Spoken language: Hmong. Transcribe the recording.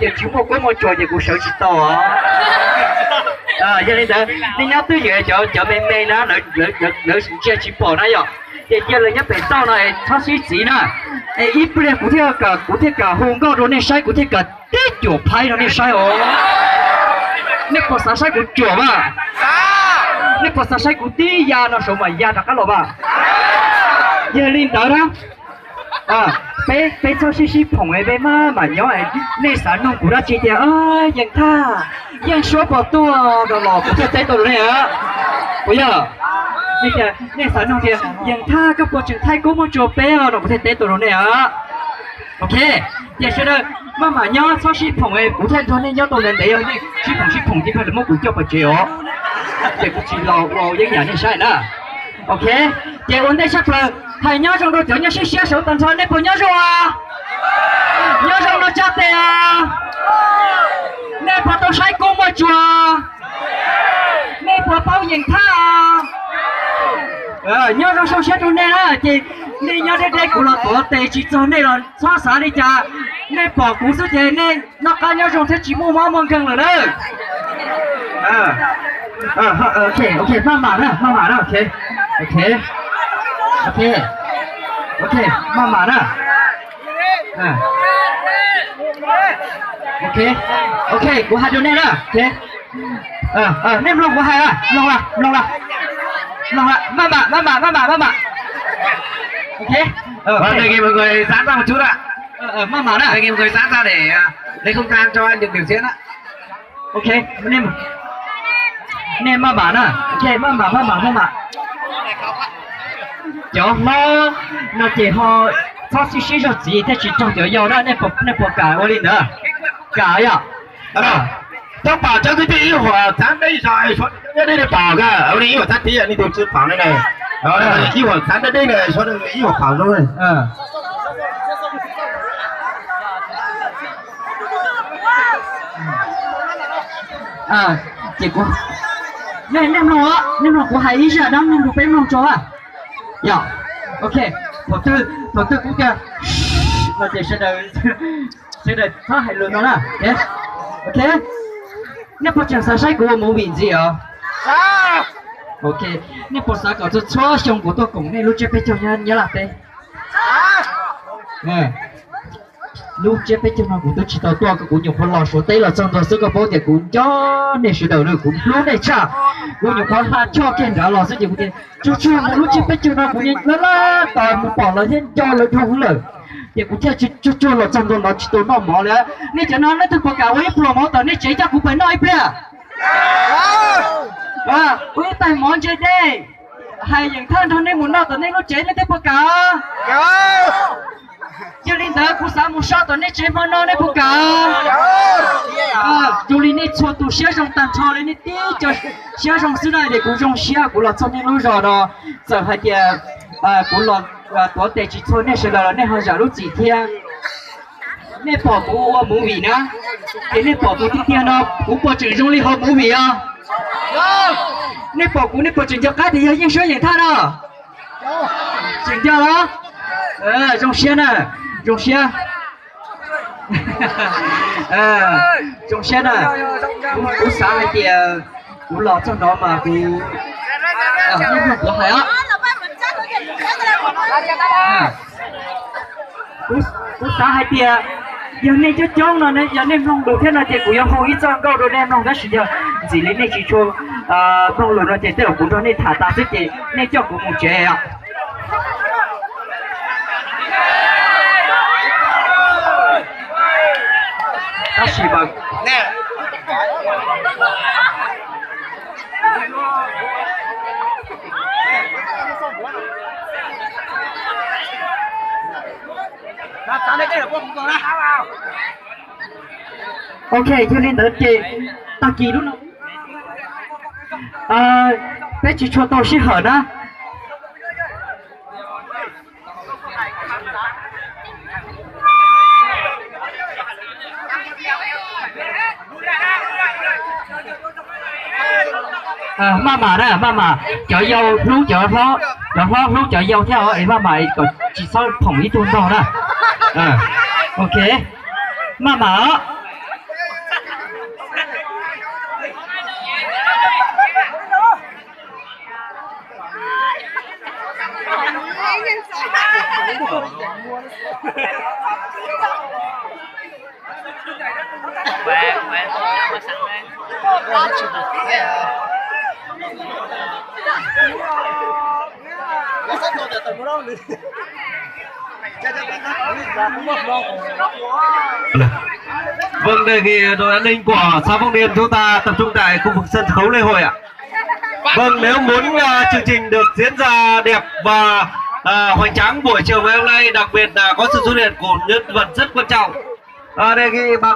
Ces tsis muaj kuab muaj tsuas ces kuv sawv tsis tau. Yog li ntawd nej nyob twj ywm, cov cov me me na, lawv ntsia tsis pom na yom. Ces cia lawv nyob pem toj no es txhob sib txiv na. Es ib pliag kuv thiaj kam, kuv thiaj kam hu nkauj rau nej saib, kuv thiaj kam tib cuam phaib rau nej saib os. Nej puas xav saib kuv cuam mas? Nej puas xav saib kuv tib ya no saum mam ya rov qab los mas? Yog li ntawd na, peb, peb txhob sib sib phoom, peb maj mam nyob. Nej xav nug kuv dab tsi tias Yeej Thaj, Yeej Suab puas tuaj no los kuv thiaj teb tau rau nej. Puas yog? Nej xav nug tias Yeej Thaj koj puas tseem thaij kuab muaj tsuas peb no los kuv thiaj teb tau rau nej. Ok, ces sawv daws maj mam nyob txhob sib phoom, kuv thiaj nrog nej nyob tau ntev ntev. Yog nej sib phoom sib phoom ces pheej lawv muab kuv coj pov tsev os, ces kuv tsis los ua yeeb yam nej saib na. Ok, ces ua ntej tshaj plaws hais nyob zoo rau cov nyob siab siab saud tag nrho, nej puas nyob zoo os? Nyob zoo no tsa tes os. Nej puas tau saib kuab muaj tsuas? Nej puas paub Yeej Thaj os? Nyob zoo, zoo siab rau nej na. Ces nej nyob deb deb, kuv los tuav tes tsis txog nej los txhob xav li cas. Nej pom kuv xwb ces nej noj qab nyob zoo thiab tsis muaj mob muaj nkeeg lawm na. Ok, ok, maj mam na, maj mam na. Ok, ok, ok, ok, maj mam na. Ok, ok, kuv hais rau nej na. Nej mloog kuv hais, mloog, mloog, mloog, maj mam, maj mam, maj mam, maj mam. Ok, maj mam na. Ok, nej maj mam na. Ok, maj mam, maj mam, maj mam. Cov hlob no ces ho txhob sib sib zog txiv thiaj tsis raug cov yau na. Nej puas kam ua li ntawd? Kam yom? Tau pom cov kwv tij ib huam txav deb zog, ib huam txav deb, ib huam txav deb, ib huam txav deb, ib huam txav zoo. Ces kuv, nej mloog, nej mloog kuv hais ib zaj dab neeg rau peb mloog tso. Yog, ok, thaum twg, thaum twg kuv tias no ces sawv daws, sawv daws txhob hais lus no na. Ok, nej puas tseem xav saib kuv ua movie ntxiv os? Ok, nej puas xav kom txhua txhua xyoo kuv tuaj koom nej lub tsiab peb caug nyob Nyab Laj teb? Lub tsiab peb caug no kuv twb tsis tau tuaj, kuv nyuam qhuav los Suav teb los txog ntua xwb, koj paub tias kuv nco nej sawv daws na, kuv hlub nej tshaj. Kuv nyuam qhuav hla choj kiag nrad los xwb ces kuv tias tsuag tsuag mus lub tsiab peb caug no kuv laj laj tos mus pom lawv thiab nco lawv dhau lawm, ces kuv thiaj tsuag tsuag los txog ntua no tsis tau noj mov li. Nej cov no leej twg puas kam ua ib pluag mov tom nej tsev coj kuv pais noj ib pliag? Ua ib tais mov ntse dej, hais Yeej Thaj nrog nej mus noj tom nej lub tsev, nej twb puas kam? Yog li ntawd kuv xav mus so tom nej tsev hmo no, nej puas kam? Zoo li nej txhua tus siab zoo tag nrho li, nej tib co siab zoo xwb na, ces kuv zoo siab kuv los txog nej lub zos no. Txawm hais tias kuv los tuav tes tsis txhua nej sawv daws los nej ho zam lub txim thiab. Nej pom kuv ua movie na, ces nej pom kuv tiag tiag no, kuv puas tseem zoo li hauv movie os? Nej pom kuv nej puas tseem nco qab tias yog Yeej Suab Yeej Thaj no? Tseem nco los? Zoo siab na, zoo siab. Zoo siab na. Kuv xav hais tias kuv los txog nov mas kuv, nej mloog kuv hais os. Kuv xav hais tias yog nej coob coob no, yog nej mloog lus thiab no ces kuv yuav hu ib txoj nkauj rau nej mloog, tab sis yog ntxim li nej tsis tshua mloog lus no ces tej zaum kuv nrog nej tham tas xwb ces nej coj kuv mus tsev os. Tab sis mas Ok, yog li ntawd ces tag kis lub no peb tsis tshua tau sij hawm na. Maj mam na, maj mam, cov yau hlub cov hlob, cov hlob hlub cov yau thiab os, es maj mam kom tsis txhob phoom ib tug ntog na. Ok, maj mam os. Vâng, đề nghị đội an ninh của xã Phong Điền chúng ta tập trung tại khu vực sân khấu lễ hội ạ. Vâng, nếu muốn à, chương trình được diễn ra đẹp và à, hoành tráng buổi chiều ngày hôm nay, đặc biệt là có sự xuất hiện của nhân vật rất quan trọng. À, đề nghị bà